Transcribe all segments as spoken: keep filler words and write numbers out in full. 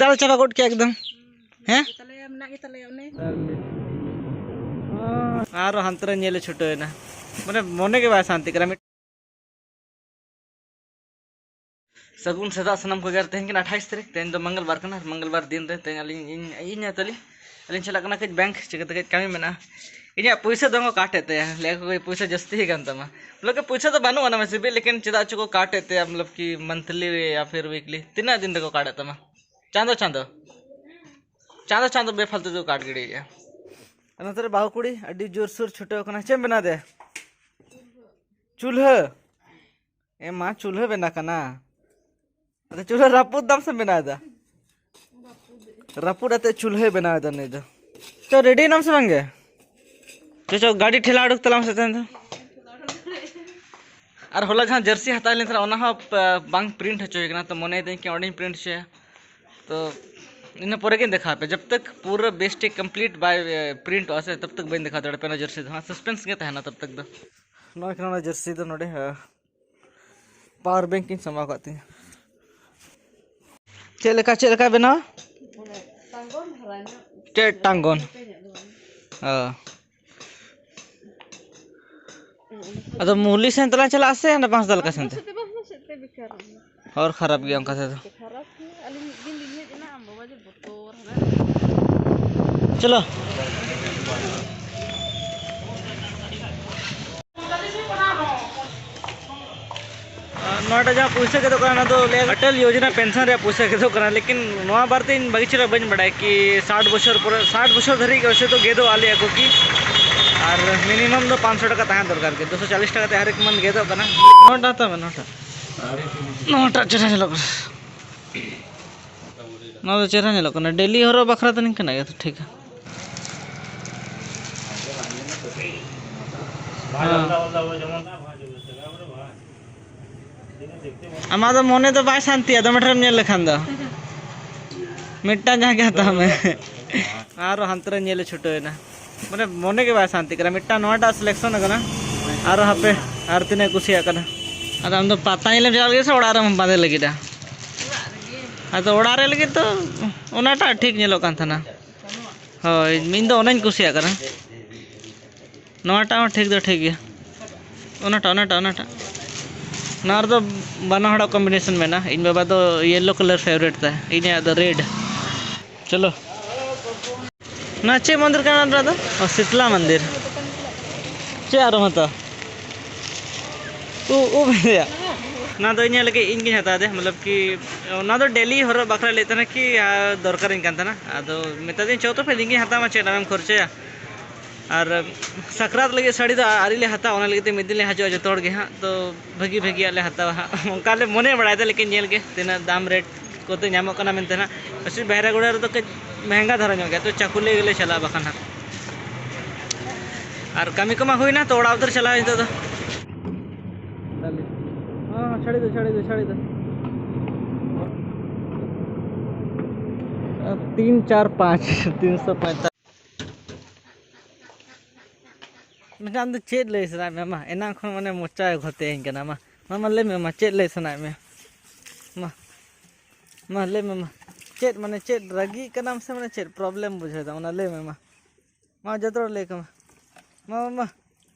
ᱫᱟᱞ ᱪᱟᱵᱟ ᱜᱚᱫ ᱠᱮᱭᱟ ᱮᱠᱫᱚᱢ᱾ ᱦᱮᱸ? ᱜᱮᱛᱟᱞᱮᱭᱟ, ᱢᱮᱱᱟᱜ ᱜᱮᱛᱟᱞᱮᱭᱟ ᱚᱱᱮ᱾ ᱟᱨᱚ ᱦᱟᱱᱛᱮ ᱨᱮ ᱧᱮᱞᱮ ᱪᱷᱩᱴᱟᱹᱣ ᱮᱱᱟ᱾ ᱢᱟᱱᱮ ᱢᱚᱱᱮ ᱜᱮ ᱵᱟᱭ ᱥᱟᱱᱛᱤ ᱠᱟᱱᱟ᱾ ᱢᱤᱫ ᱥᱟᱹᱜᱩᱱ ᱥᱮᱛᱟᱜ ᱥᱟᱱᱟᱢ ᱠᱚᱜᱮ᱾ ᱟᱨ ᱛᱮᱦᱮᱧ ᱠᱟᱱᱟ ᱟᱴᱷᱟᱭᱤᱥ ᱛᱟᱹᱨᱤᱠᱷ, ᱛᱮᱦᱮᱧ ᱫᱚ ᱢᱚᱝᱜᱚᱞᱵᱟᱨ ᱠᱟᱱᱟ᱾ ᱟᱨ ᱢᱚᱝᱜᱚᱞᱵᱟᱨ ᱫᱤᱱ ᱨᱮ ᱛᱮᱦᱮᱧ ᱟᱹᱞᱤᱧ, ᱤᱧ, ᱤᱧ ᱟᱭᱳ ᱛᱟᱹᱞᱤᱧ, ᱟᱹᱞᱤᱧ ᱪᱟᱞᱟᱜ ᱠᱟᱱᱟ ᱠᱟᱹᱡ ᱵᱮᱝᱠ, ᱪᱤᱠᱟᱹᱛᱮ ᱠᱟᱹᱡ ᱠᱟᱹᱢᱤ ᱢᱮᱱᱟᱜᱼᱟ᱾ ᱤᱧᱟᱹᱜ ᱯᱩᱭᱥᱟᱹ ᱫᱚ ᱠᱚ ᱠᱟᱴ ᱮᱫ ᱛᱟᱭᱟ, ᱞᱟᱹᱭᱟ ᱠᱚ, "ᱯᱩᱭᱥᱟᱹ ᱡᱟᱹᱥᱛᱤ ᱟᱠᱟᱱ ᱛᱟᱢᱟ᱾" ᱢᱚᱛᱞᱚᱵ ᱠᱤ ᱯᱩᱭᱥᱟᱹ ᱫᱚ ᱵᱟᱹᱱᱩᱜ ᱟᱱᱟ ᱢᱮᱥᱮ, ᱞᱮᱠᱤᱱ ᱪᱮᱫᱟᱜ ᱪᱚ ᱠᱚ ᱠᱟᱴ ᱮᱫ ᱛᱟᱭᱟ, ᱢᱚᱛᱞᱚᱵ ᱠᱤ ᱢᱚᱱᱛᱷᱞᱤ ᱨᱮ ᱭᱟ ᱯᱷᱤᱨ ᱣᱤᱠᱞᱤ᱾ ᱛᱤᱱᱟᱹᱜ ᱫᱤᱱ ᱨᱮᱠᱚ ᱠᱟᱴ ᱮᱫ ᱛᱟᱢᱟ? ᱪᱟᱸᱫᱚ ᱪᱟᱸᱫᱚ, ᱪᱟᱸᱫᱚ ᱪᱟᱸᱫᱚ ᱵᱮᱯᱷᱟᱞᱛᱩ ᱫᱚ ᱠᱟᱴ ᱜᱤᱰᱤᱭᱮᱫᱼᱟ᱾ ᱟᱨ ᱱᱚᱛᱮ ᱨᱮ ᱵᱟᱹᱦᱩ ᱠᱩᱲᱤ ᱟᱹᱰᱤ ᱡᱳᱨᱥᱳᱨ ᱪᱷᱩᱴᱟᱹᱣ ᱠᱟᱱᱟ᱾ ᱪᱮᱫ ᱮᱢ ᱵᱮᱱᱟᱣ ᱫᱮ? ᱪᱩᱞᱦᱟᱹ? ᱮ ᱢᱟ, ᱪᱩᱞᱦᱟᱹ ᱵᱮᱱᱟᱣ ᱠᱟᱱᱟ᱾ ᱟᱫᱚ ᱪᱩᱞᱦᱟᱹ ᱨᱟᱹᱯᱩᱫ ᱫᱟᱢ ᱥᱮ ᱵᱮᱱᱟᱣ ᱮᱫᱟ? ᱨᱟᱹᱯᱩᱫ ᱟᱛᱮ ᱪᱩᱞᱦᱟᱹᱭ ᱵᱮᱱᱟᱣ ᱮᱫᱟ ᱱᱩᱭ ᱫᱚ᱾ ᱛᱚ, ᱨᱮᱰᱤ ᱮᱱᱟᱢ ᱥᱮ ᱵᱟᱝ ᱜᱮ? ᱪᱚ, ᱪᱚ, ᱜᱟᱹᱰᱤ ᱴᱷᱮᱞᱟ ᱩᱰᱩᱠ ᱛᱟᱞᱟᱝ ᱢᱮᱥᱮ ᱛᱮᱦᱮᱧ ᱫᱚ᱾ ᱟᱨ ᱦᱚᱞᱟ ᱡᱟᱦᱟᱸ ᱡᱟᱹᱨᱥᱤ ᱦᱟᱛᱟᱣ ᱞᱮᱱ ᱛᱟᱦᱮᱱᱟ, ᱚᱱᱟ ᱦᱚᱸ ᱯ-, ᱵᱟᱝ ᱯᱨᱤᱱᱴ ᱦᱚᱪᱚᱭ ᱠᱟᱱᱟ, ᱛᱚ ᱢᱚᱱᱮᱭᱮᱫᱟᱹᱧ ᱠᱤ ᱚᱸᱰᱮᱧ ᱯᱨᱤᱱᱴ ᱦᱚᱪᱚᱭᱟ᱾ ᱛᱚ ᱤᱱᱟᱹ ᱯᱚᱨᱮ ᱜᱤᱧ ᱫᱮᱠᱷᱟᱣ ᱟᱯᱮ, ᱡᱟᱵ ᱛᱟᱠ ᱯᱩᱨᱟᱹ ᱵᱮᱥ ᱴᱷᱤᱠ ᱠᱚᱢᱯᱞᱤᱴ ᱵᱟᱭ, ᱮ, ᱯᱨᱤᱱᱴᱚᱜᱼᱟ ᱥᱮ, ᱛᱟᱵ ᱛᱟᱠ ᱵᱟᱹᱧ ᱫᱮᱠᱷᱟᱣ ᱫᱟᱲᱮᱭᱟᱯᱮ ᱚᱱᱟ ᱡᱟᱹᱨᱥᱤ ᱫᱚ ᱦᱟᱸᱜ, ᱥᱟᱥᱯᱮᱱᱥ ᱜᱮ ᱛᱟᱦᱮᱱᱟ ᱛᱟᱵ ᱛᱟᱠ ᱫᱚ᱾ ᱱᱚᱜᱼᱚᱭ ᱠᱟᱱᱟ ᱚᱱᱟ ᱡᱟᱹᱨᱥᱤ ᱫᱚ ᱱᱚᱰᱮ, ᱦᱮᱸ, ᱯᱟᱣᱟᱨ ᱵᱮᱝᱠ ᱤᱧ ᱥᱟᱢᱵᱟᱣ ᱠᱟᱜ ᱛᱤᱧᱟᱹ᱾ ᱪᱮᱫ ᱞᱮᱠᱟ, ᱪᱮᱫ ᱞᱮᱠᱟ ᱵᱮᱱᱟᱣᱟ? ᱪᱮᱫ ᱴᱟᱝᱜᱚᱱ? ᱚ᱾ ᱟᱫᱚ ᱢᱩᱞᱤ ᱥᱮᱱ ᱛᱮᱞᱟᱝ ᱪᱟᱞᱟᱜᱼᱟ ᱥᱮ ᱦᱟᱱᱟ ᱵᱟᱸᱥᱫᱟ ᱞᱮᱠᱟ ᱥᱮᱱ ᱛᱮ? ᱦᱚᱨ ᱠᱷᱟᱨᱟᱯ ᱜᱮᱭᱟ ᱚᱱᱠᱟ ᱛᱮᱫᱚ᱾ ᱠᱷᱟᱨᱟᱯ ᱜᱮᱭᱟ᱾ ᱟᱹᱞᱤᱧ ᱢᱤᱫ ᱫᱤᱱ ᱞᱤᱧ ᱦᱮᱡ ᱮᱱᱟ, ᱟᱢ ᱵᱟᱵᱟ ᱡᱮ ᱵᱚᱛᱚᱨ, ᱦᱟᱱᱟ᱾ ᱪᱚᱞᱚ᱾ ᱟᱨ ᱱᱚᱣᱟᱴᱟᱜ ᱡᱟᱦᱟᱸ ᱯᱩᱭᱥᱟᱹ ᱜᱮᱫᱚᱜ ᱠᱟᱱᱟ, ᱚᱱᱟ ᱫᱚ ᱞᱟᱹᱭ ᱟᱴᱚᱞ ᱭᱳᱡᱚᱱᱟ ᱯᱮᱱᱥᱚᱱ ᱨᱮᱭᱟᱜ ᱯᱩᱭᱥᱟᱹ ᱜᱮᱫᱚᱜ ᱠᱟᱱᱟ, ᱞᱮᱠᱤᱱ ᱱᱚᱣᱟ ᱵᱟᱨᱮᱛᱮ ᱤᱧ ᱵᱷᱟᱹᱜᱤ ᱪᱮᱦᱨᱟ ᱵᱟᱹᱧ ᱵᱟᱲᱟᱭᱟ ᱠᱤ ᱥᱟᱴ ᱵᱚᱪᱷᱚᱨ ᱯᱚᱨᱮ, ᱥᱟᱴ ᱵᱚᱪᱷᱚᱨ ᱫᱷᱟᱹᱨᱤᱡ ᱜᱮ ᱥᱮ ᱛᱚ ᱜᱮᱫᱚᱜᱼᱟ ᱞᱟᱹᱭ ᱟᱠᱚ ᱠᱤ, ᱟᱨ ᱢᱤᱱᱤᱢᱟᱢ ᱫᱚ ᱯᱟᱸᱪᱥᱚ ᱴᱟᱠᱟ ᱛᱟᱦᱮᱸ ᱫᱚᱨᱠᱟᱨ ᱜᱮ, ᱫᱩᱥᱚ ᱪᱟᱞᱤᱥ ᱴᱟᱠᱟ ᱛᱮ ᱦᱟᱨ ᱮᱠ ᱢᱟᱱᱛᱷ ᱜᱮᱫᱚᱜ ᱠᱟᱱᱟ᱾ ᱱᱚᱣᱟᱴᱟᱜ ᱦᱟᱛᱟᱣ ᱢᱮ, ᱱᱚᱣᱟᱴᱟᱜ, ᱱᱚᱣᱟᱴᱟᱜ ᱪᱮᱦᱨᱟ ᱧᱮᱞᱚᱜ ᱠᱟᱱᱟ᱾ ᱱᱚᱣᱟ ᱫᱚ ᱪᱮᱦᱨᱟ ᱧᱮᱞᱚᱜ ᱠᱟᱱᱟ, ᱰᱮᱞᱤ ᱦᱚᱨᱚᱜ ᱵᱟᱠᱷᱨᱟ ᱫᱚ ᱱᱤᱝᱠᱟᱹᱱᱟᱜ ᱜᱮ ᱛᱚ ᱴᱷᱤᱠᱟ᱾ ᱦᱮᱸ᱾ ᱟᱢᱟᱜ ᱫᱚ ᱢᱚᱱᱮ ᱫᱚ ᱵᱟᱭ ᱥᱟᱱᱛᱤᱭᱟ ᱫᱚᱢᱮ ᱰᱷᱮᱨᱮᱢ ᱧᱮᱞ ᱞᱮᱠᱷᱟᱱ ᱫᱚ᱾ ᱢᱤᱫᱴᱟᱝ ᱡᱟᱦᱟᱸ ᱜᱮ ᱦᱟᱛᱟᱣ ᱢᱮ᱾ ᱟᱨᱚ ᱦᱟᱱᱛᱮ ᱨᱮ ᱧᱮᱞᱮ ᱪᱷᱩᱴᱟᱹᱣ ᱮᱱᱟ᱾ ᱢᱟᱱᱮ ᱢᱚᱱᱮ ᱜᱮ ᱵᱟᱭ ᱥᱟᱱᱛᱤ ᱠᱟᱱᱟ᱾ ᱢᱤᱫᱴᱟᱝ ᱱᱚᱣᱟᱴᱟᱜ ᱥᱤᱞᱮᱠᱥᱚᱱ ᱟᱠᱟᱱᱟ, ᱟᱨᱚ ᱦᱟᱯᱮ ᱟᱨ ᱛᱤᱱᱟᱹᱜ ᱠᱩᱥᱤᱭᱟᱜ ᱠᱟᱱᱟ᱾ ᱟᱫᱚ ᱟᱢ ᱫᱚ ᱯᱟᱛᱟ ᱧᱮᱞᱮᱢ ᱪᱟᱞᱟᱜ ᱞᱟᱹᱜᱤᱫ ᱥᱮ ᱚᱲᱟᱜ ᱨᱮᱢ ᱵᱟᱸᱫᱮ ᱞᱟᱹᱜᱤᱫᱼᱟ? ᱟᱫᱚ ᱚᱲᱟᱜ ᱨᱮ ᱞᱟᱹᱜᱤᱫ ᱫᱚ ᱚᱱᱟᱴᱟᱜ ᱴᱷᱤᱠ ᱧᱮᱞᱚᱜ ᱠᱟᱱ ᱛᱟᱦᱮᱱᱟ᱾ ᱦᱳᱭ, ᱤᱧ ᱫᱚ ᱚᱱᱟᱧ ᱠᱩᱥᱤᱭᱟᱜ ᱠᱟᱱᱟ᱾ ᱱᱚᱣᱟᱴᱟᱜ ᱦᱚᱸ ᱴᱷᱤᱠ ᱫᱚ ᱴᱷᱤᱠ ᱜᱮᱭᱟ᱾ ᱚᱱᱟᱴᱟᱜ, ᱚᱱᱟᱴᱟᱜ, ᱚᱱᱟᱴᱟᱜ᱾ ᱱᱚᱣᱟ ᱨᱮᱫᱚ ᱵᱟᱱᱟ ᱦᱚᱲᱟᱜ ᱠᱚᱢᱵᱤᱱᱮᱥᱚᱱ ᱢᱮᱱᱟᱜᱼᱟ᱾ ᱤᱧ ᱵᱟᱵᱟ ᱫᱚ ᱭᱮᱞᱳ ᱠᱟᱞᱟᱨ ᱯᱷᱮᱵᱟᱨᱤᱴ ᱛᱟᱭ, ᱤᱧᱟᱹᱜ ᱫᱚ ᱨᱮᱰ᱾ ᱪᱚᱞᱚ᱾ ᱱᱚᱣᱟ ᱪᱮᱫ ᱢᱚᱱᱫᱤᱨ ᱠᱟᱱᱟ ᱱᱚᱣᱟ ᱫᱚ? ᱚ, ᱥᱤᱛᱞᱟ ᱢᱚᱱᱫᱤᱨ᱾ ᱪᱮᱫ ᱟᱨᱚᱢ ᱦᱟᱛᱟᱣᱟ? ᱩ, ᱩᱵ ᱨᱮᱭᱟᱜ᱾ ᱱᱚᱣᱟ ᱫᱚ ᱤᱧᱟᱹᱜ ᱞᱟᱹᱜᱤᱫ ᱤᱧ ᱜᱤᱧ ᱦᱟᱛᱟᱣ ᱫᱟ, ᱢᱚᱛᱞᱚᱵ ᱠᱤ ᱚᱱᱟ ᱫᱚ ᱰᱮᱞᱤ ᱦᱚᱨᱚᱜ ᱵᱟᱠᱷᱨᱟ ᱞᱟᱹᱭ ᱛᱟᱦᱮᱱᱟ ᱠᱤ, ᱟᱨ ᱫᱚᱨᱠᱟᱨᱤᱧ ᱠᱟᱱ ᱛᱟᱦᱮᱱᱟ᱾ ᱟᱫᱚ ᱢᱮᱛᱟ ᱫᱤᱧ, "ᱪᱚ ᱛᱚ ᱯᱮ, ᱤᱧ ᱜᱤᱧ ᱦᱟᱛᱟᱣᱟ, ᱪᱮᱫ ᱟᱢᱮᱢ ᱠᱷᱚᱨᱪᱟᱭᱟ?" ᱟᱨ ᱥᱟᱠᱨᱟᱛ ᱞᱟᱹᱜᱤᱫ ᱥᱟᱹᱲᱤ ᱫᱚ ᱟᱹᱣᱨᱤ ᱞᱮ ᱦᱟᱛᱟᱣᱟ, ᱚᱱᱟ ᱞᱟᱹᱜᱤᱫ ᱛᱮ ᱢᱤᱫ ᱫᱤᱱ ᱞᱮ ᱦᱤᱡᱩᱜᱼᱟ ᱡᱚᱛᱚ ᱦᱚᱲ ᱜᱮ ᱦᱟᱸᱜ᱾ ᱛᱚ ᱵᱷᱟᱹᱜᱤ ᱵᱷᱟᱹᱜᱤᱭᱟᱜ ᱞᱮ ᱦᱟᱛᱟᱣᱟ ᱦᱟᱸᱜ, ᱚᱱᱠᱟ ᱞᱮ ᱢᱚᱱᱮ ᱵᱟᱲᱟᱭᱮᱫᱟ, ᱞᱮᱠᱤᱱ ᱧᱮᱞ ᱜᱮ ᱛᱤᱱᱟᱹᱜ ᱫᱟᱢ ᱨᱮᱴ ᱠᱚᱛᱮ ᱧᱟᱢᱚᱜ ᱠᱟᱱᱟ ᱢᱮᱱᱛᱮ ᱦᱟᱸᱜ᱾ ᱯᱟᱪᱮᱫ ᱵᱟᱦᱨᱟᱜᱚᱲᱟ ᱨᱮᱫᱚ ᱠᱟᱹᱡ ᱢᱮᱦᱮᱝᱜᱟ ᱫᱷᱟᱨᱟ ᱧᱚᱜ ᱜᱮᱭᱟ, ᱛᱚ ᱪᱟᱠᱩᱞᱤᱭᱟᱹ ᱜᱮᱞᱮ ᱪᱟᱞᱟᱜᱼᱟ ᱵᱟᱠᱷᱟᱱ ᱦᱟᱸᱜ᱾ ᱟᱨ ᱠᱟᱹᱢᱤ ᱠᱚᱢᱟ ᱦᱩᱭᱱᱟ, ᱛᱚ ᱚᱲᱟᱜ ᱩᱛᱟᱹᱨ ᱪᱟᱞᱟᱜ ᱦᱩᱭᱩᱜ ᱱᱤᱛᱚᱜ ᱫᱚ᱾ ᱦᱚᱸ, ᱪᱷᱟᱹᱲᱤ ᱫᱚ, ᱪᱷᱟᱹᱲᱤ ᱫᱚ, ᱪᱷᱟᱹᱲᱤ ᱫᱚ᱾ ᱛᱤᱱ ᱪᱟᱨ ᱯᱟᱸᱪ, ᱛᱤᱱᱥᱚ ᱯᱚᱸᱭᱛᱟᱞᱤᱥ᱾ ᱢᱮᱱᱠᱷᱟᱱ ᱟᱢ ᱫᱚ ᱪᱮᱫ ᱞᱟᱹᱭ ᱥᱟᱱᱟᱭᱮᱫ ᱢᱮᱭᱟ? ᱢᱟ, ᱮᱱᱟᱝ ᱠᱷᱚᱱ ᱢᱟᱱᱮ ᱢᱚᱪᱟᱭ ᱜᱷᱚᱛᱮᱧ ᱠᱟᱱᱟ᱾ ᱢᱟ, ᱢᱟ, ᱢᱟ, ᱞᱟᱹᱭ ᱢᱮ, ᱢᱟ, ᱪᱮᱫ ᱞᱟᱹᱭ ᱥᱟᱱᱟᱭᱮᱫ ᱢᱮᱭᱟ? ᱢᱟ, ᱢᱟ, ᱞᱟᱹᱭ ᱢᱮ, ᱢᱟ, ᱪᱮᱫ, ᱢᱟᱱᱮ, ᱪᱮᱫ ᱨᱟᱹᱜᱤᱜ ᱠᱟᱱᱟᱢ ᱥᱮ, ᱢᱟᱱᱮ, ᱪᱮᱫ ᱯᱨᱚᱵᱞᱮᱢ ᱵᱩᱡᱷᱟᱹᱣ ᱫᱟ? ᱚᱱᱟ ᱞᱟᱹᱭ ᱢᱮ, ᱢᱟ, ᱢᱟ, ᱡᱚᱛᱚ ᱦᱚᱲ ᱞᱟᱹᱭ ᱠᱚ ᱢᱮ, ᱢᱟ, ᱢᱟ, ᱢᱟ,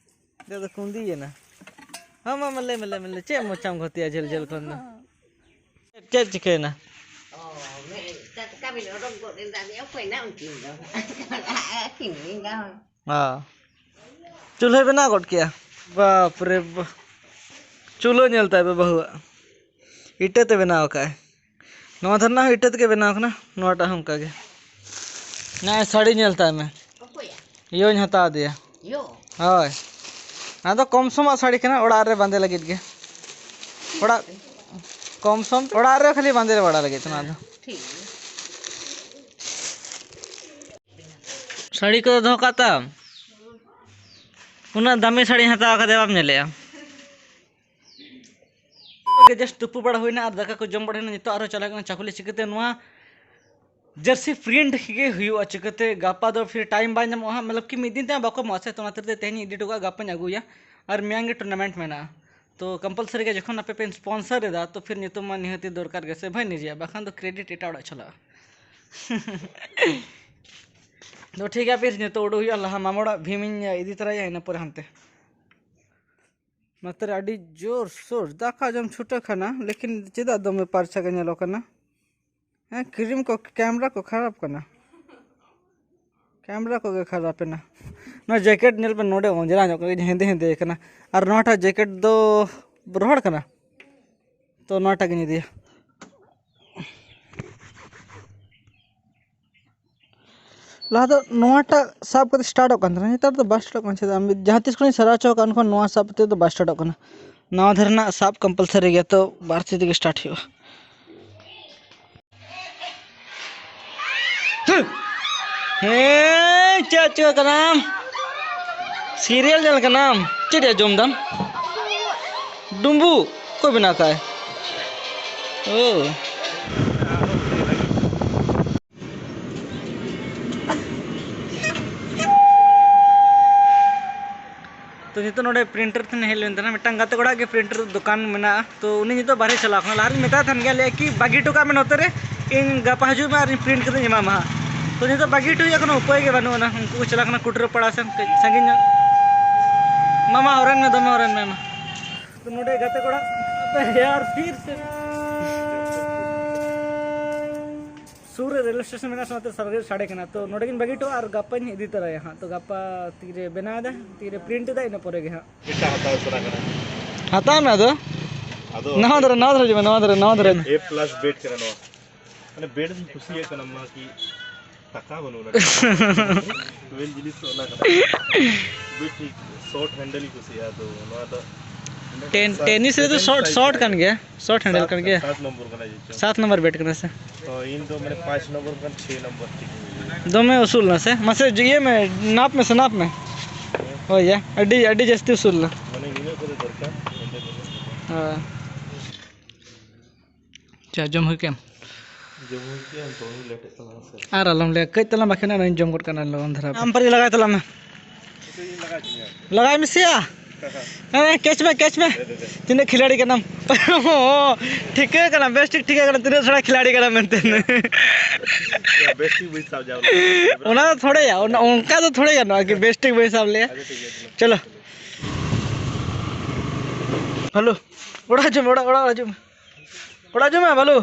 ᱡᱚᱛᱚ ᱠᱩᱸᱫᱤᱭᱮᱱᱟ᱾ ᱦᱚᱸ, ᱢᱟ, ᱢᱟ, ᱞᱟᱹᱭ ᱢᱮ, ᱞᱟᱹᱭ ᱢᱮ, ᱞᱟᱹᱭ, ᱪᱮᱫ ᱢᱚᱪᱟᱢ ᱜᱷᱚᱛᱮᱜᱼᱟ ᱡᱷᱟᱹᱞ ᱡᱷᱟᱹᱞ ᱠᱷᱚᱱ ᱫᱚ? ᱪᱮᱫ ᱪᱤᱠᱟᱹᱭᱮᱱᱟ? ᱚ, ᱢᱮ-, ᱴᱟᱴᱠᱟ ᱵᱤᱱ ᱚᱰᱚᱠ ᱜᱚᱫ ᱮᱱ ᱫᱚ, ᱟᱫᱚ ᱚᱠᱚᱭ ᱱᱟ ᱩᱱᱠᱤᱱ ᱫᱚ? ᱟᱹᱠᱤᱱ ᱮᱸᱜᱟ ᱦᱚᱸ᱾ ᱦᱚᱸ᱾ ᱪᱩᱞᱦᱟᱹᱭ ᱵᱮᱱᱟᱣ ᱜᱚᱫ ᱠᱮᱜᱼᱟ? ᱵᱟᱯ ᱨᱮ ᱵᱟ-, ᱪᱩᱞᱦᱟᱹ ᱧᱮᱞ ᱛᱟᱭ ᱯᱮ ᱵᱟᱹᱦᱩᱣᱟᱜ᱾ ᱤᱴᱟᱹ ᱛᱮ ᱵᱮᱱᱟᱣ ᱠᱟᱜᱼᱟᱭ᱾ ᱱᱚᱣᱟ ᱫᱷᱟᱨᱮ ᱨᱮᱱᱟᱜ ᱦᱚᱸ ᱤᱴᱟᱹ ᱛᱮᱜᱮ ᱵᱮᱱᱟᱣ ᱠᱟᱱᱟ, ᱱᱚᱣᱟᱴᱟᱜ ᱦᱚᱸ ᱚᱱᱠᱟ ᱜᱮ᱾ ᱱᱚᱜᱼᱚᱭ ᱥᱟᱹᱲᱤ ᱧᱮᱞ ᱛᱟᱭ ᱢᱮ᱾ ᱚᱠᱚᱭᱟᱜ? ᱭᱳᱧ ᱦᱟᱛᱟᱣ ᱟᱫᱮᱭᱟ᱾ ᱭᱳ? ᱦᱳᱭ᱾ ᱟᱫᱚ ᱠᱚᱢ ᱥᱚᱢᱟᱜ ᱥᱟᱹᱲᱤ ᱠᱟᱱᱟ, ᱚᱲᱟᱜ ᱨᱮ ᱵᱟᱸᱫᱮ ᱞᱟᱹᱜᱤᱫ ᱜᱮ᱾ ᱚᱲᱟᱜ, ᱠᱚᱢ ᱥᱚᱢ, ᱚᱲᱟᱜ ᱨᱮ ᱠᱷᱟᱹᱞᱤ ᱵᱟᱸᱫᱮ ᱵᱟᱲᱟ ᱞᱟᱹᱜᱤᱫ ᱛᱮ ᱱᱚᱣᱟ ᱫᱚ᱾ ᱴᱷᱤᱠ ᱜᱮᱭᱟ᱾ ᱥᱟᱹᱲᱤ ᱠᱚᱫᱚ ᱫᱚᱦᱚ ᱠᱟᱜ ᱛᱟᱢ᱾ ᱩᱱᱟᱹᱜ ᱫᱟᱢᱤ ᱥᱟᱹᱲᱤᱧ ᱦᱟᱛᱟᱣ ᱠᱟᱫᱮᱭᱟ, ᱵᱟᱢ ᱧᱮᱞᱮᱜᱼᱟ? ᱡᱟᱥᱴ ᱛᱩᱯᱩ ᱵᱟᱲᱟ ᱦᱩᱭᱱᱟ ᱟᱨ ᱫᱟᱠᱟ ᱠᱚ ᱡᱚᱢ ᱵᱟᱲᱟ ᱦᱩᱭᱱᱟ᱾ ᱱᱤᱛᱚᱜ ᱟᱨᱦᱚᱸ ᱪᱟᱞᱟᱜ ᱠᱟᱱᱟ ᱪᱟᱠᱩᱞᱤ᱾ ᱪᱤᱠᱟᱹᱛᱮ ᱱᱚᱣᱟ ᱡᱟᱹᱨᱥᱤ ᱯᱨᱤᱱᱴ ᱜᱮ ᱦᱩᱭᱩᱜᱼᱟ? ᱪᱤᱠᱟᱹᱛᱮ ᱜᱟᱯᱟ ᱫᱚ ᱯᱷᱤᱨ ᱴᱟᱭᱤᱢ ᱵᱟᱭ ᱧᱟᱢᱚᱜᱼᱟ ᱦᱟᱸᱜ, ᱢᱚᱛᱞᱚᱵ ᱠᱤ ᱢᱤᱫ ᱫᱤᱱ ᱛᱮ ᱦᱟᱸᱜ ᱵᱟᱠᱚ ᱮᱢᱚᱜᱼᱟ ᱥᱮ, ᱛᱚ ᱚᱱᱟ ᱠᱷᱟᱹᱛᱤᱨ ᱛᱮ ᱛᱮᱦᱮᱧ ᱤᱫᱤ ᱦᱚᱴᱚ ᱠᱟᱜᱼᱟ, ᱜᱟᱯᱟᱧ ᱟᱹᱜᱩᱭᱟ᱾ ᱟᱨ ᱢᱮᱭᱟᱝ ᱜᱮ ᱴᱩᱨᱱᱟᱢᱮᱱᱴ ᱢᱮᱱᱟᱜᱼᱟ᱾ ᱛᱚ ᱠᱚᱢᱯᱟᱞᱥᱟᱨᱤ ᱜᱮ, ᱡᱚᱠᱷᱚᱱ ᱟᱯᱮ ᱯᱮ ᱥᱯᱚᱱᱥᱟᱨ ᱮᱫᱟ, ᱛᱚ ᱯᱷᱤᱨ ᱧᱩᱛᱩᱢ ᱢᱟ ᱱᱤᱦᱟᱹᱛᱤ ᱫᱚᱨᱠᱟᱨ ᱜᱮ ᱥᱮ ᱵᱷᱟᱭ, ᱱᱤᱡᱮᱭᱟᱜ, ᱵᱟᱠᱷᱟᱱ ᱫᱚ ᱠᱨᱮᱰᱤᱴ ᱮᱴᱟᱜ ᱚᱲᱟᱜ ᱪᱟᱞᱟᱜᱼᱟ᱾ ᱛᱚ ᱴᱷᱤᱠ ᱜᱮᱭᱟ, ᱯᱷᱤᱨ ᱱᱤᱛᱚᱜ ᱩᱰᱩᱠ ᱦᱩᱭᱩᱜᱼᱟ, ᱞᱟᱦᱟ ᱢᱟᱢᱟ ᱚᱲᱟᱜ ᱵᱷᱤᱢᱤᱧ ᱤᱫᱤ ᱛᱚᱨᱟᱭᱟ, ᱤᱱᱟᱹ ᱯᱚᱨᱮ ᱦᱟᱱᱛᱮ᱾ ᱱᱚᱛᱮ ᱨᱮ ᱟᱹᱰᱤ ᱡᱳᱨ ᱥᱳᱨ ᱫᱟᱠᱟ ᱡᱚᱢ ᱪᱷᱩᱴᱟᱹ ᱠᱟᱱᱟ, ᱞᱮᱠᱤᱱ ᱪᱮᱫᱟᱜ ᱫᱚᱢᱮ ᱯᱟᱨᱪᱷᱟ ᱜᱮ ᱧᱮᱞᱚᱜ ᱠᱟᱱᱟ? ᱦᱮᱸ, ᱠᱨᱤᱢ ᱠᱚ, ᱠᱮᱢᱨᱟ ᱠᱚ ᱠᱷᱟᱨᱟᱯ ᱠᱟᱱᱟ, ᱠᱮᱢᱨᱟ ᱠᱚᱜᱮ ᱠᱷᱟᱨᱟᱯ ᱮᱱᱟ᱾ ᱱᱚᱣᱟ ᱡᱮᱠᱮᱴ ᱧᱮᱞ ᱯᱮ, ᱱᱚᱰᱮ ᱚᱸᱡᱽᱨᱟ ᱧᱚᱜ ᱠᱟᱱᱟ, ᱦᱮᱸᱫᱮ ᱦᱮᱸᱫᱮ ᱠᱟᱱᱟ᱾ ᱟᱨ ᱱᱚᱣᱟᱴᱟᱜ ᱡᱮᱠᱮᱴ ᱫᱚ ᱨᱚᱦᱚᱲ ᱠᱟᱱᱟ, ᱛᱚ ᱱᱚᱣᱟᱴᱟᱜ ᱜᱤᱧ ᱤᱫᱤᱭᱟ᱾ ᱞᱟᱦᱟ ᱫᱚ ᱱᱚᱣᱟᱴᱟᱜ ᱥᱟᱵ ᱠᱟᱛᱮ ᱥᱴᱟᱨᱴᱚᱜ ᱠᱟᱱ ᱛᱟᱦᱮᱱᱟ, ᱱᱮᱛᱟᱨ ᱫᱚ ᱵᱟᱭ ᱥᱴᱟᱨᱴᱚᱜ ᱠᱟᱱᱟ᱾ ᱪᱮᱫᱟᱜ, ᱡᱟᱦᱟᱸ ᱛᱤᱥ ᱠᱷᱚᱱᱤᱧ ᱥᱮᱬᱟ ᱦᱚᱪᱚ ᱟᱠᱟᱫ, ᱩᱱ ᱠᱷᱚᱱ ᱱᱚᱣᱟ ᱥᱟᱵ ᱠᱟᱛᱮ ᱫᱚ ᱵᱟᱭ ᱥᱴᱟᱨᱴᱚᱜ ᱠᱟᱱᱟ᱾ ᱱᱟᱣᱟ ᱫᱷᱟᱨᱮᱱᱟᱜ ᱥᱟᱵ ᱠᱚᱢᱯᱟᱞᱥᱟᱨᱤ ᱜᱮᱭᱟ, ᱛᱚ ᱵᱟᱨ ᱛᱤ ᱛᱮᱜᱮ ᱥᱴᱟᱨᱴ ᱦᱩᱭᱩᱜᱼᱟ᱾ ᱦᱮᱸ, ᱪᱮᱫ ᱪᱚ ᱠᱟᱱᱟᱢ? ᱥᱤᱨᱤᱭᱟᱞ ᱧᱮᱞ ᱠᱟᱱᱟᱢ? ᱪᱮᱫ ᱨᱮᱭᱟᱜ ᱡᱚᱢ ᱫᱟᱢ? ᱰᱩᱢᱵᱩᱜ? ᱚᱠᱚᱭ ᱵᱮᱱᱟᱣ ᱠᱟᱜᱼᱟᱭ? ᱳ᱾ ᱛᱚ ᱱᱤᱛᱚᱜ ᱱᱚᱰᱮ ᱯᱨᱤᱱᱴᱟᱨ ᱴᱷᱮᱱ ᱦᱮᱡ ᱞᱮᱱ ᱛᱟᱦᱮᱱᱟ, ᱢᱤᱫᱴᱟᱝ ᱜᱟᱛᱮ ᱠᱚᱲᱟ ᱜᱮ ᱯᱨᱤᱱᱴᱟᱨ ᱫᱚᱠᱟᱱ ᱢᱮᱱᱟᱜᱼᱟ᱾ ᱛᱚ ᱩᱱᱤ ᱱᱤᱛᱚᱜ ᱵᱟᱨᱦᱮ ᱪᱟᱞᱟᱣ ᱠᱟᱱᱟ᱾ ᱞᱟᱦᱟ ᱨᱮᱧ ᱢᱮᱛᱟᱭ ᱛᱟᱦᱮᱱ ᱜᱮᱭᱟ, ᱞᱟᱹᱭᱟ ᱠᱤ ᱵᱟᱹᱜᱤ ᱦᱚᱴᱚ ᱠᱟᱜ ᱢᱮ ᱱᱚᱛᱮ ᱨᱮ, ᱤᱧ ᱜᱟᱯᱟ ᱦᱤᱡᱩᱜ ᱢᱮ ᱟᱨ ᱤᱧ ᱯᱨᱤᱱᱴ ᱠᱟᱛᱮᱧ ᱮᱢᱟᱢᱟ ᱦᱟᱸᱜ᱾ ᱛᱚ ᱱᱤᱛᱚᱜ ᱵᱟᱹᱜᱤ ᱦᱚᱴᱚ ᱦᱩᱭᱩᱜᱼᱟ, ᱠᱳᱱᱳ ᱩᱯᱟᱹᱭ ᱜᱮ ᱵᱟᱹᱱᱩᱜ ᱟᱱᱟ᱾ ᱩᱱᱠᱩ ᱠᱚ ᱪᱟᱞᱟᱜ ᱠᱟᱱᱟ ᱠᱩᱴᱨᱟᱹ ᱯᱟᱲᱟ ᱥᱮᱱ, ᱠᱟᱹᱡ ᱥᱟᱺᱜᱤᱧ ᱧᱚᱜ᱾ ᱢᱟᱢᱟ ᱦᱚᱨᱮᱱ ᱢᱮ, ᱫᱚᱢᱮ ᱦᱚᱨᱮᱱ ᱢᱮ ᱢᱟ᱾ ᱛᱚ ᱱᱚᱰᱮ ᱜᱟᱛᱮ ᱠᱚᱲᱟ, ᱟᱵᱮ ᱭᱟᱨ, ᱯᱷᱤᱨ ᱥᱮ ᱥᱩᱨ ᱨᱮ ᱨᱮᱞ ᱥᱴᱮᱥᱚᱱ ᱢᱮᱱᱟᱜᱼᱟ, ᱥᱟᱶᱛᱮ ᱥᱟᱰᱮ, ᱥᱟᱰᱮ ᱠᱟᱱᱟ᱾ ᱛᱚ ᱱᱚᱰᱮ ᱜᱤᱧ ᱵᱟᱹᱜᱤ ᱦᱚᱴᱚ ᱟᱨ ᱜᱟᱯᱟᱧ ᱤᱫᱤ ᱛᱚᱨᱟᱭᱟ ᱦᱟᱸᱜ᱾ ᱛᱚ ᱜᱟᱯᱟ ᱛᱤᱨᱮ ᱵᱮᱱᱟᱣ ᱮᱫᱟ, ᱛᱤᱨᱮ ᱯᱨᱤᱱᱴ ᱮᱫᱟ, ᱤᱱᱟᱹ ᱯᱚᱨᱮ ᱜᱮ ᱦᱟᱸᱜ᱾ ᱢᱤᱫᱴᱟᱝ ᱦᱟᱛᱟᱣ ᱥᱟᱱᱟ ᱠᱟᱱᱟ᱾ ᱦᱟᱛᱟᱣ ᱢᱮ ᱟᱫᱚ᱾ ᱟᱫᱚ ᱱᱟᱣᱟ ᱫᱷᱟᱨᱮ, ᱱᱟᱣᱟ ᱫᱷᱟᱨᱮ ᱦᱤᱡᱩᱜ ᱢᱮ, ᱱᱟᱣᱟ ᱫᱷᱟᱨᱮ, ᱱᱟᱣᱟ ᱫᱷᱟᱨᱮ ᱢᱮ᱾ A plus bed ᱠᱟᱱᱟ ᱱᱚᱣᱟ᱾ ᱢᱟᱱᱮ ᱵᱮᱰ ᱫᱚᱧ ᱠᱩᱥᱤᱭᱟᱜ ᱠᱟᱱᱟ, ᱢᱟ ᱠᱤ ᱴᱟᱠᱟ ᱵᱟᱹᱱᱩᱜᱼᱟ᱾ ᱢᱮᱱ ᱡᱤᱱᱤᱥ ᱫᱚ ᱚᱱᱟ ᱠᱟᱱᱟ᱾ ᱵᱮᱰ ᱴᱷᱤᱠ, ᱥᱚᱨᱴ ᱦᱮᱱᱰᱮᱞ ᱤᱧ ᱠᱩᱥᱤᱭᱟᱜᱼᱟ, ᱛᱚ ᱱᱚᱣᱟ ᱫᱚ ᱴᱮᱱ-, ᱥᱟᱛ, ᱴᱮᱱᱤᱥ ᱨᱮᱫᱚ ᱥᱮᱵᱷᱮᱱ ᱥᱚᱨᱴ, ᱥᱟᱭᱤᱡ ᱥᱚᱨᱴ ᱠᱟᱱᱟ᱾ ᱠᱟᱱ ᱜᱮᱭᱟ, ᱥᱚᱨᱴ ᱦᱮᱱᱰᱮᱞ ᱥᱟᱛ, ᱠᱟᱱ ᱜᱮᱭᱟ᱾ ᱥᱟᱛ ᱱᱚᱢᱵᱚᱨ ᱠᱟᱱᱟ ᱡᱮ ᱪᱚᱝ᱾ ᱥᱟᱛ ᱱᱚᱢᱵᱚᱨ ᱵᱮᱰ ᱠᱟᱱᱟ ᱥᱮ? ᱛᱚ ᱤᱧ ᱫᱚ ᱢᱟᱱᱮ ᱯᱟᱸᱪ ᱱᱚᱢᱵᱚᱨ ᱠᱷᱚᱱ ᱪᱷᱚᱭ ᱱᱚᱢᱵᱚᱨ ᱴᱷᱤᱠ ᱤᱧ ᱵᱩᱡᱷᱟᱹᱣᱟ᱾ ᱫᱚᱢᱮ ᱩᱥᱩᱞ ᱱᱟ ᱥᱮ? ᱢᱟᱥᱮ ᱤᱭᱟᱹ ᱢᱮ, ᱱᱟᱯ ᱢᱮᱥᱮ, ᱱᱟᱯ ᱢᱮ᱾ ᱦᱳᱭ ᱭᱟ, ᱟᱹᱰᱤ, ᱟᱹᱰᱤ ᱡᱟᱹᱥᱛᱤ ᱩᱥᱩᱞ ᱱᱟ᱾ ᱢᱟᱱᱮ ᱱᱤᱱᱟᱹᱜ ᱠᱚᱫᱚ ᱫᱚᱨᱠᱟᱨ, ᱱᱚᱰᱮ ᱫᱚ᱾ ᱦᱳᱭ᱾ ᱪᱟ ᱡᱚᱢ ᱦᱩᱭ ᱠᱮᱫ? ᱡᱚᱢ ᱦᱩᱭ ᱠᱮᱫ, ᱫᱚᱢᱮ ᱞᱮᱴᱚᱜ ᱠᱟᱱᱟ ᱦᱮᱸ ᱥᱮ᱾ ᱟᱨ ᱟᱞᱚᱢ ᱞᱟᱹᱭᱟ, ᱠᱟᱹᱡ ᱛᱟᱞᱟᱝ ᱵᱟᱹᱠᱤ ᱢᱮᱱᱟᱜᱼᱟ, ᱚᱱᱟᱧ ᱡᱚᱢ ᱜᱚᱫ ᱠᱟᱜᱼᱟ ᱞᱚᱜᱚᱱ ᱫᱷᱟᱨᱟ᱾ ᱟᱢ ᱯᱟᱹᱨᱤ ᱞᱟᱜᱟᱭ ᱛᱟᱞᱟᱝ ᱢᱮ᱾ ᱱᱤᱛᱚᱜ ᱤᱧ ᱞᱟᱜᱟᱣ ᱦᱚᱪᱚ ᱢᱮᱭᱟ᱾ ᱞᱟᱜᱟᱭ ᱢᱮᱥᱮᱭᱟ᱾ ᱦᱮᱸ, ᱠᱮᱪ ᱢᱮ, ᱠᱮᱪ ᱢᱮ᱾ ᱛᱤᱱᱟᱹᱜ ᱠᱷᱤᱞᱟᱲᱤ ᱠᱟᱱᱟᱢ? ᱴᱷᱤᱠᱟᱹ ᱠᱟᱱᱟ, ᱵᱮᱥ ᱴᱷᱤᱠ ᱴᱷᱤᱠᱟᱹ ᱠᱟᱱᱟ, ᱛᱤᱱᱟᱹᱜ ᱥᱮᱬᱟ ᱠᱷᱤᱞᱟᱲᱤ ᱠᱟᱱᱟᱢ ᱢᱮᱱᱛᱮ᱾ ᱵᱮᱥ ᱴᱷᱤᱠ ᱵᱟᱹᱧ ᱥᱟᱵ ᱧᱟᱢ ᱞᱮᱫᱟ᱾ ᱚᱱᱟ ᱫᱚ ᱛᱷᱚᱲᱮᱭᱟ, ᱚᱱᱟ, ᱚᱱᱠᱟ ᱫᱚ ᱛᱷᱚᱲᱮ ᱜᱟᱱᱚᱜᱼᱟ ᱠᱤ ᱵᱮᱥ ᱴᱷᱤᱠ ᱵᱟᱹᱧ ᱥᱟᱵ ᱞᱮᱭᱟ᱾ ᱟᱪᱪᱷᱟ, ᱴᱷᱤᱠ ᱜᱮᱭᱟ, ᱪᱚᱞᱚ᱾ ᱪᱚᱞᱚ᱾ ᱵᱟᱹᱞᱩ, ᱚᱲᱟᱜ ᱦᱤᱡᱩᱜ ᱢᱮ, ᱚᱲᱟᱜ, ᱚᱲᱟᱜ ᱦᱤᱡᱩᱜ ᱢᱮ᱾ ᱚᱲᱟᱜ ᱦᱤᱡᱩᱜ ᱢᱮ, ᱵᱟᱹᱞᱩ᱾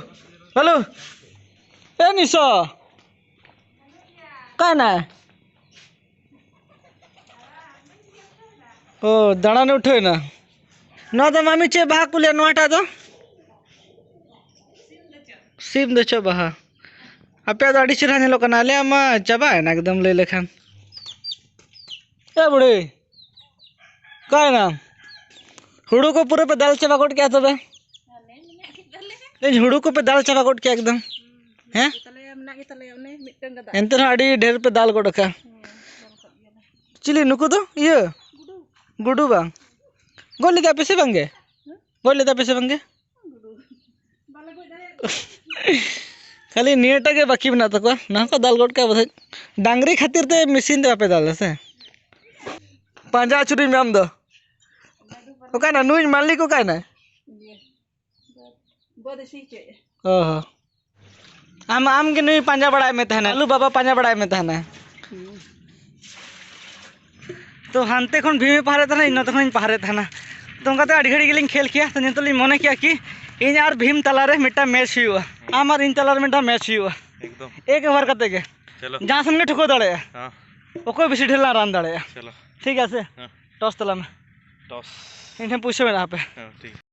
ᱵᱟᱹᱞᱩ᱾ ᱮ ᱱᱤᱥᱚ᱾ ᱚᱠᱟᱭᱮᱱᱟᱭ? ᱚ, ᱫᱟᱬᱟᱱᱮ ᱩᱴᱷᱟᱹᱣ ᱮᱱᱟ᱾ ᱱᱚᱣᱟ ᱫᱚ ᱢᱟᱢᱤ ᱪᱮᱫ ᱵᱟᱦᱟ ᱠᱚ ᱞᱟᱹᱭᱟ ᱱᱚᱣᱟᱴᱟᱜ ᱫᱚ? ᱥᱤᱢ ᱫᱚ ᱪᱮᱫ ᱵᱟᱦᱟ? ᱟᱯᱮᱭᱟᱜ ᱫᱚ ᱟᱹᱰᱤ ᱪᱮᱦᱨᱟ ᱧᱮᱞᱚᱜ ᱠᱟᱱᱟ, ᱟᱞᱮᱭᱟᱜ ᱢᱟ ᱪᱟᱵᱟᱭᱮᱱᱟ ᱮᱠᱫᱚᱢ ᱞᱟᱹᱭ ᱞᱮᱠᱷᱟᱱ᱾ ᱮ ᱵᱩᱲᱦᱤ, ᱚᱠᱟᱭᱮᱱᱟᱢ? ᱦᱩᱲᱩ ᱠᱚ ᱯᱩᱨᱟᱹ ᱯᱮ ᱫᱟᱞ ᱪᱟᱵᱟ ᱜᱚᱫ ᱠᱮᱜᱼᱟ ᱛᱚᱵᱮ? ᱤᱧ ᱦᱩᱲᱩ ᱠᱚᱯᱮ ᱫᱟᱞ ᱪᱟᱵᱟ ᱜᱚᱫ ᱠᱮᱜᱼᱟ ᱮᱠᱫᱚᱢ᱾ ᱦᱮᱸ? ᱜᱮᱛᱟᱞᱮᱭᱟ, ᱢᱮᱱᱟᱜ ᱜᱮᱛᱟᱞᱮᱭᱟ ᱚᱱᱮ ᱢᱤᱫᱴᱟᱝ ᱜᱟᱫᱟ᱾ ᱮᱱᱛᱮ ᱨᱮᱦᱚᱸ ᱟᱹᱰᱤ ᱰᱷᱮᱨ ᱯᱮ ᱫᱟᱞ ᱜᱚᱫ ᱟᱠᱟᱫ᱾ ᱦᱮᱸ, ᱫᱟᱞ ᱟᱠᱟᱫ ᱜᱮᱭᱟᱞᱮ᱾ ᱪᱤᱞᱤ ᱱᱩᱠᱩ ᱫᱚ? ᱤᱭᱟᱹ? ᱜᱩᱰᱩ᱾ ᱜᱩᱰᱩ ᱵᱟᱝ? ᱜᱚᱡ ᱞᱮᱫᱟ ᱯᱮ ᱥᱮ ᱵᱟᱝ ᱜᱮ? ᱦᱮᱸ? ᱜᱚᱡ ᱞᱮᱫᱟ ᱯᱮ ᱥᱮ ᱵᱟᱝ ᱜᱮ? ᱜᱩᱰᱩ᱾ ᱵᱟᱞᱮ ᱜᱚᱡ ᱫᱟᱲᱮᱭᱟᱜ ᱠᱟᱱᱟ᱾ ᱠᱷᱟᱹᱞᱤ ᱱᱤᱭᱟᱹᱴᱟᱜ ᱜᱮ ᱵᱟᱹᱠᱤ ᱢᱮᱱᱟᱜ ᱛᱟᱠᱚᱣᱟ, ᱱᱚᱣᱟ ᱠᱚ ᱫᱟᱞ ᱜᱚᱫ ᱠᱟᱜᱼᱟ ᱵᱚᱫᱷᱚᱭ᱾ ᱰᱟᱝᱨᱤ ᱠᱷᱟᱹᱛᱤᱨ ᱛᱮ ᱢᱮᱥᱤᱱ ᱛᱮ ᱵᱟᱯᱮ ᱫᱟᱞ ᱫᱟ ᱥᱮ? ᱯᱟᱸᱡᱟ ᱟᱹᱪᱩᱨᱤᱧ ᱢᱮ ᱟᱢ ᱫᱚ᱾ ᱚᱠᱟᱭᱱᱟ ᱱᱩᱭ ᱢᱟᱹᱞᱤᱠ, ᱚᱠᱟᱭᱱᱟᱭ? ᱤᱭᱟᱹ, ᱵᱚᱫ ᱮ ᱥᱤ ᱦᱚᱪᱚᱭᱮᱫᱼᱟ᱾ ᱚ ᱦᱚᱸ᱾ ᱟᱢ, ᱟᱢ ᱜᱮ ᱱᱩᱭ ᱯᱟᱸᱡᱟ ᱵᱟᱲᱟᱭᱮᱫ ᱢᱮ ᱛᱟᱦᱮᱱᱟ, ᱟᱞᱩ ᱵᱟᱵᱟ ᱯᱟᱸᱡᱟ ᱵᱟᱲᱟᱭᱮᱫ ᱢᱮ ᱛᱟᱦᱮᱱᱟ᱾ ᱦᱩᱸ᱾ ᱛᱚ ᱦᱟᱱᱛᱮ ᱠᱷᱚᱱ ᱵᱷᱤᱢᱮ ᱯᱟᱦᱟᱨᱮᱫ ᱛᱟᱦᱮᱱᱟ, ᱤᱧ ᱱᱚᱛᱮ ᱠᱷᱚᱱᱤᱧ ᱯᱟᱦᱟᱨᱮᱫ ᱛᱟᱦᱮᱱᱟ᱾ ᱛᱚ ᱚᱱᱠᱟᱛᱮ ᱟᱹᱰᱤ ᱜᱷᱟᱹᱲᱤᱡ ᱜᱮᱞᱤᱧ ᱠᱷᱮᱞ ᱠᱮᱭᱟ᱾ ᱛᱚ ᱱᱤᱛᱚᱜ ᱞᱤᱧ ᱢᱚᱱᱮ ᱠᱮᱭᱟ ᱠᱤ ᱤᱧ ᱟᱨ ᱵᱷᱤᱢ ᱛᱟᱞᱟᱨᱮ ᱢᱤᱫᱴᱟᱝ ᱢᱮᱪ ᱦᱩᱭᱩᱜᱼᱟ, ᱟᱢ ᱟᱨ ᱤᱧ ᱛᱟᱞᱟᱨᱮ ᱢᱤᱫᱴᱟᱝ ᱢᱮᱪ ᱦᱩᱭᱩᱜᱼᱟ᱾ ᱮᱠᱫᱚᱢ᱾ ᱮᱠ ᱳᱵᱷᱟᱨ ᱠᱟᱛᱮ ᱜᱮ᱾ ᱪᱚᱞᱚ᱾ ᱡᱟᱦᱟᱸ ᱥᱮᱱ ᱜᱮ ᱴᱷᱩᱠᱟᱹᱣ ᱫᱟᱲᱮᱭᱟᱜᱼᱟ᱾ ᱦᱮᱸ᱾ ᱚᱠᱚᱭ ᱵᱮᱥᱤ ᱰᱷᱮᱨ ᱞᱟᱝ ᱨᱟᱱ ᱫᱟᱲᱮᱭᱟᱜᱼᱟ᱾ ᱪᱚᱞᱚ᱾ ᱴᱷᱤᱠ ᱟᱪᱷᱮ? ᱦᱮᱸ᱾ ᱴᱚᱥ ᱛᱟᱞᱟᱝ ᱢᱮ᱾ ᱴᱚᱥ᱾ ᱤᱧ ᱴᱷᱮᱱ ᱯᱩᱭᱥᱟᱹ ᱢᱮᱱᱟᱜᱼᱟ ᱦᱟᱯᱮ᱾ ᱦᱮᱸ, ᱴᱷᱤᱠ᱾